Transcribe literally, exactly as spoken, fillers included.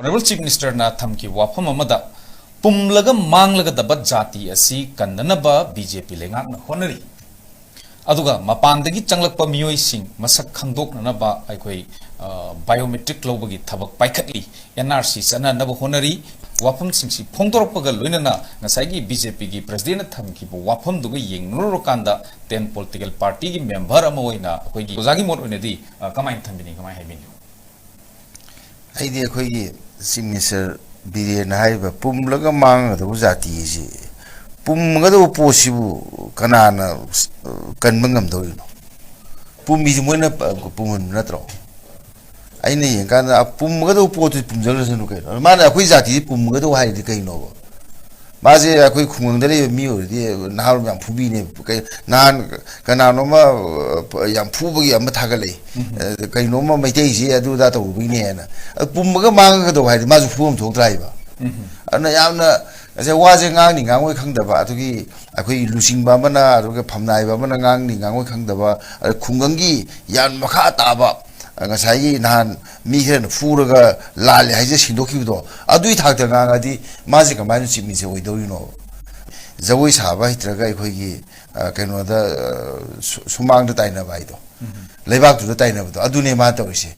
Honourable Chief Ministerꯅ ꯊꯝꯈꯤꯕ ꯋꯥꯐꯝ ꯑꯃꯗ, ꯄꯨꯝꯂꯒ ꯃꯥꯡꯂꯒꯗꯕ ꯖꯥꯇꯤ ꯑꯁꯤ ꯀꯟꯅꯅꯕ ꯕꯤ ꯖꯦ ꯄꯤ ꯂꯩꯉꯥꯛꯅ ꯍꯣꯠꯅꯔꯤ꯫ ꯑꯗꯨꯒ ꯃꯄꯥꯟꯗꯒꯤ ꯆꯪꯂꯛꯄ ꯃꯤꯑꯣꯏꯁꯤꯡ ꯃꯁꯛ ꯈꯪꯗꯣꯛꯅꯅꯕ ꯑꯩꯈꯣꯏ, ꯑ, biometric ꯂꯧꯕꯒꯤ ꯊꯕꯛ ꯄꯥꯏꯈꯠꯂꯤ, ꯑꯦꯟ ꯑꯥꯔ ꯁꯤ ꯆꯠꯅꯅꯕ ꯍꯣꯠꯅꯔꯤ꯫ ꯋꯥꯐꯝꯁꯤꯡꯁꯤ ꯐꯣꯡꯗꯣꯔꯛꯄꯒ ꯂꯣꯏꯅꯅ ꯉꯁꯥꯏꯒꯤ ꯕꯤ ꯖꯦ ꯄꯤꯒꯤ ꯄ꯭ꯔꯁꯤꯗꯦꯟꯅ ꯊꯝꯈꯤꯕ ꯋꯥꯐꯝꯗꯨꯒ ꯌꯦꯡꯅꯔꯨꯔꯀꯥꯟꯗ, ꯇꯦꯟ ꯄꯣꯂꯤꯇꯤꯀꯦꯜ ꯄꯥꯔꯇꯤꯒꯤ ꯃꯦꯝꯕꯔ ꯑꯃ ꯑꯣꯏꯅ ꯑꯩꯈꯣꯏꯒꯤ ꯑꯣꯖꯥꯒꯤ ꯃꯣꯠ ꯑꯣꯏꯅꯗꯤ, ꯑ, ꯀꯃꯥꯏꯅ ꯊꯝꯕꯤꯅꯤꯡꯏ, ꯀꯃꯥꯏꯅ ꯍꯥꯏꯕꯤꯅꯤꯡꯏ? ꯑꯩꯗꯤ ꯑꯩꯈꯣꯏꯒꯤ ꯆꯤꯐ ꯃꯤꯅꯤꯁꯇꯔ ꯕꯤꯔꯦꯟꯅ ꯍꯥꯏꯔꯤꯕ ꯄꯨꯝꯂꯒ ꯃꯥꯡꯒꯗꯧꯕ ꯖꯥꯇꯤ ꯑꯁꯤ, ꯄꯨꯝꯒꯗꯧꯕ ꯄꯣꯠꯁꯤꯕꯨ ꯀꯅꯥꯅ, ꯑ, ꯀꯟꯕ ꯉꯝꯗꯧꯔꯤꯅꯣ? ꯄꯨꯝꯃꯤꯁꯤ ꯃꯣꯏꯅ ꯄ-, ꯄꯨꯝꯍꯟꯕ ꯅꯠꯇ꯭ꯔꯣ? ꯑꯩꯅ ꯌꯦꯡꯀꯥꯟꯗ, ꯑ, ꯄꯨꯝꯒꯗꯧꯕ ꯄꯣꯠꯇꯨ ꯄꯨꯝꯖꯜꯂꯁꯅꯨ ꯀꯩꯅꯣ꯫ ꯃꯥꯅ ꯑꯩꯈꯣꯏ ꯖꯥꯇꯤꯁꯤ ꯄꯨꯝꯒꯗꯧꯕ ꯍꯥꯏꯔꯤꯗꯤ ꯀꯩꯅꯣꯕ? ꯃꯥꯁꯦ ꯑꯩꯈꯣꯏ ꯈꯨꯡꯒꯪꯗ ꯂꯩꯕ ꯃꯤ ꯑꯣꯏꯔꯗꯤ ꯅꯍꯥꯔꯣꯜ ꯌꯥꯝ ꯐꯨꯕꯤꯅꯦꯕ꯫ ꯀꯩ-, ꯅꯍꯥꯟ ꯀꯅꯥꯅꯣꯝꯃ, ꯑ, ꯌꯥꯝ ꯐꯨꯕꯒꯤ ꯑꯃ ꯊꯥꯒꯠꯂꯛꯏ꯫ ꯑ, ꯀꯩꯅꯣꯝꯃ ꯃꯩꯇꯩꯁꯤ ꯑꯗꯨ ꯑꯗꯥ ꯇꯧꯔꯨꯕꯒꯤꯅꯦꯅ꯫ ꯑ, ꯄꯨꯝꯃꯒ ꯃꯥꯡꯒꯗꯧꯕ ꯍꯥꯏꯗꯤ ꯃꯥꯁꯨ ꯐꯨꯐꯝ ꯊꯣꯛꯇ꯭ꯔꯥ ꯍꯥꯏꯕ꯫ ꯑꯗꯨꯅ ꯌꯥꯝꯅ ꯉꯁꯥꯏ ꯋꯥꯁꯦ ꯉꯥꯡꯅꯤ ꯉꯥꯡꯉꯣꯏ ꯈꯪꯗꯕ, ꯑꯗꯨꯒꯤ ꯑꯩꯈꯣꯏꯒꯤ ꯂꯨꯆꯤꯡꯕ ꯑꯃꯅ, ꯑꯗꯨꯒ ꯐꯝꯅꯥꯏꯕ ꯑꯃꯅ ꯉꯥꯡꯅꯤ ꯉꯥꯡꯉꯣꯏ ꯈꯪꯗꯕ, ꯑꯗ ꯈꯨꯡꯒꯪꯒꯤ ꯌꯥꯝ ꯃꯈꯥ ꯇꯥꯕ, ꯑ, ꯉꯁꯥꯏꯒꯤ ꯅꯍꯥꯟ ꯃꯤ ꯈꯔꯅ ꯐꯨꯔꯒ ꯂꯥꯜꯂꯦ ꯍꯥꯏꯖ ꯁꯦꯡꯗꯣꯛꯈꯤꯕꯗꯣ, ꯑꯗꯨꯒꯤ ꯊꯥꯛꯇ ꯉꯥꯡꯉꯗꯤ ꯃꯥꯁꯦ ꯀꯃꯥꯏꯅ ꯆꯤꯞ ꯃꯤꯅꯤꯁꯇꯔ ꯑꯣꯏꯗꯧꯔꯤꯅꯣ? ꯖꯒꯣꯏ ꯁꯥꯕ ꯍꯩꯇ꯭ꯔꯒ ꯑꯩꯈꯣꯏꯒꯤ, ꯑ, ꯀꯩꯅꯣꯗ, ꯑ, ꯁꯨ-, ꯁꯨꯃꯥꯡꯗ ꯇꯥꯏꯅꯕ ꯍꯥꯏꯗꯣ, ꯂꯩꯕꯥꯛꯇꯨꯗ ꯇꯥꯏꯅꯕꯗꯣ, ꯑꯗꯨꯅꯦ ꯃꯥ ꯇꯧꯔꯤꯁꯦ꯫